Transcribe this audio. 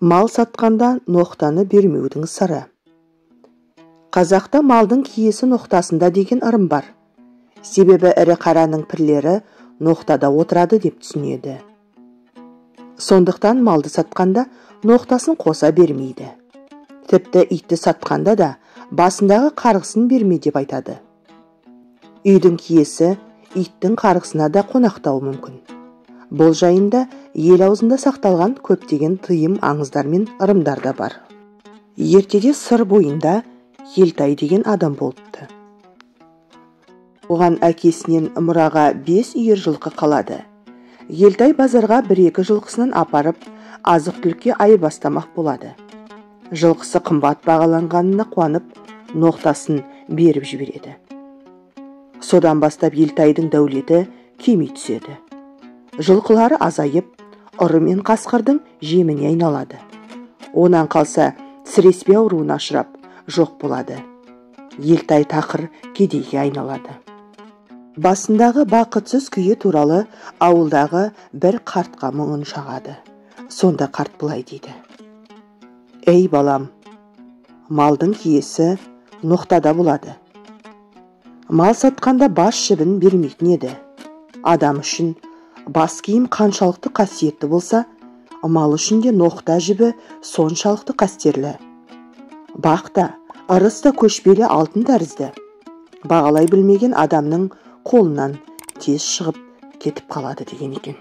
Мал сатқанда ноқтаны бермеудің сыры. Қазақта малдың киесі ноқтасында деген ырым бар. Себебі ірі қараның пірлері ноқтада отырады деп түсінеді. Сондықтан малды сатқанда ноқтасын қоса бермейді. Тіпті итті сатқанда да басындағы қарғысын берме деп айтады. Үйдің киесі иттің қарғысына да қонақтауы мүмкін. Бұл жайында ел аузында сақталған көптеген тыйым аңыздар мен ырымдар да бар. Ертеде Сыр бойында Елтай деген адам болыпты. Оған әкесінен мұраға 5 үйір жылқы қалады. Елтай базарға 1-2 жылқысынан апарып, азық-түлікке айырбастамақ болады. Жылқысы қымбат бағаланғанына қуанып, ноқтасын беріп жібереді. Содан бастап Елтайдың дәулеті кеми түседі. Жылқылары азайып, ұры мен қасқырдың жеміне айналады. Онан қалса, сіреспе ауруына ұшырап, жоқ болады. Елтай тақыр кедейге айналады. Басындағы бақытсыз күйі туралы ауылдағы бір қартқа мұңын шағады. Сонда қарт былай дейді: «Ей балам, малдың киесі ноқтада болады. Мал сатқанда бас жібін бермейтін еді. Адам үшін бас киім қаншалықты қасиетті болса, мал үшін де ноқта жібі соншалықты қастерлі. Бақ та, ырыс та көшпелі алтын тәрізді. Бағалай білмеген адамның қолынан тез шығып кетіп қалады» деген екен.